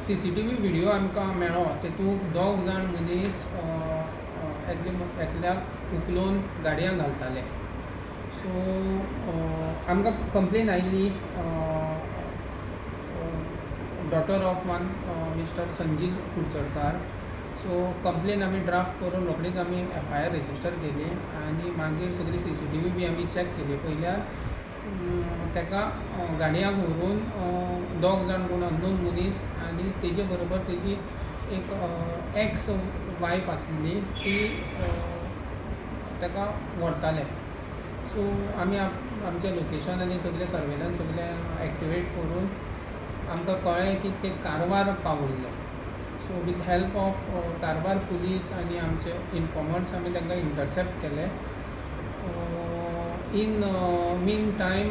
CCTV video आमकां मेळ्ळो. तेतूंत दोग जाण मनीस एकले एकल्याक उखलून गाडयांत घालताले. सो आमकां कंप्लेन आयिल्ली, daughter of one Mister Sanjeev Kudcharkar. So complain आमी ड्राफ्ट करून रोखडीच आमी एफआयआर रजिस्टर केली आनी मागीर सगळी सीसीटीव्ही बी आमी चॅक केली. पळयल्यार ताका गाडयांक व्हरून दोग जाण कोण अननोन मनीस आनी तेजे बरोबर तेजी एक एक्स वायफ आसली, ती ताका व्हरताले. सो आमी आमचें लोकेशन आनी सगळें सर्वेलन्स सगळें एक्टिवेट करून आमकां कळ्ळें की ते Karwar पावल्ले. So with help of Karwar police आनी आमचे इन्फॉर्मंट्स आमी तांकां इंटरसेप्ट केले. इन मीन टायम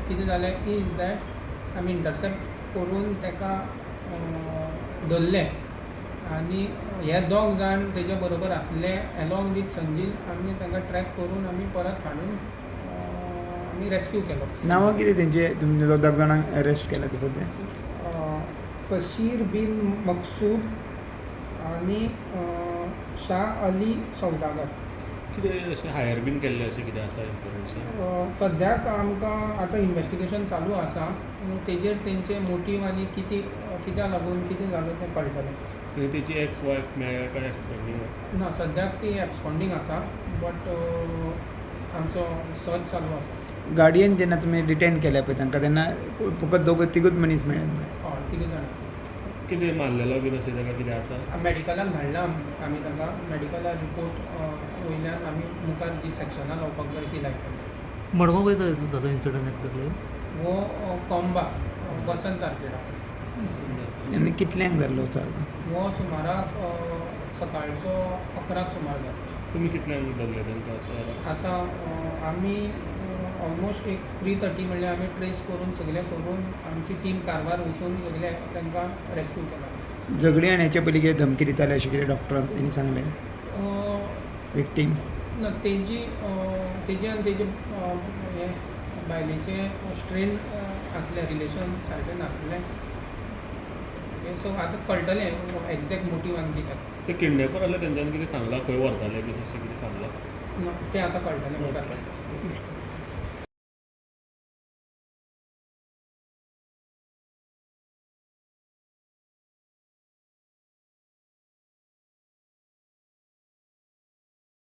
कितें जालें is that आमी इंटरसेप्ट करून ताका धरले आनी हे दोग जाण तेजे बरोबर आसले एलॉंग वीथ संजील. आमी तांकां ट्रॅक करून आमी परत हाडून आमी रेस्क्यू केलो. नांवां कितें तेंचे, तुमी दोग जाणांक अरेस्ट केला ते सद्या? सशीर बीन मकसूद आनी शाह अली सौदागर. कितें अशें हायर बीन केल्लें, अशें कितें आसा इन्फॉर्मेशन? सद्याक आमकां आतां इन्वेस्टिगेशन चालू आसा. तेजेर तेंचे मोटीव आनी कितें, कित्याक लागून कितें जालें तें कळटलें. आनी तेची एक्स वायफ मेळ्ळ्या काय एब्सकॉन्डींग? ना, सद्याक ती एब्सकॉन्डींग आसा, बट आमचो सर्च चालू आसा. गाडयेन जेन्ना तुमी डिटेन केल्या पळय तांकां, तेन्ना फकत दोग तिगूच मनीस मेळ्ळे तुमकां? हय, तिगूय जाण आसा. कितें मारलेलो बीन अशें ताका कितें आसा? मेडिकलाक धाडला आमी ताका. मेडिकला रिपोर्ट वयल्यान आमी मुखार जी सेक्शनां लावपाक जाय ती लायतले. मडगांव खंय जालो इन्सिडंट एक्झॅक्टली? हो कोंबा, वसंत आर्केडा. आनी कितल्यांक जाल्लो आसा? हो सुमाराक सकाळचो 11क सुमार जालो. तुमी कितल्यांक धरले तांकां अशें? आतां आमी ऑलमोस्ट एक 3:30 म्हणल्यार आमी ट्रेस करून, सगळें करून, आमची टीम कारवार वचून सगळे तांकां रेस्क्यू केला. झगडी आनी हेच्या पयलीं कितें धमकी दिताले अशें कितें डॉक्टरान हेणी सांगलें विक्टीम? ना, तेजी आनी तेजे हे बायलेचें स्ट्रेन आसलें, रिलेशन सारकें नासलें. ओके, सो आतां कळटलें एग्जॅक्ट मोटीव आनी कितें. ते किडनॅपर आसले, तेंच्यांनी कितें सांगलां, खंय व्हरताले बी तशें कितें सांगलां? ना, तें आतां कळटलें मुखार.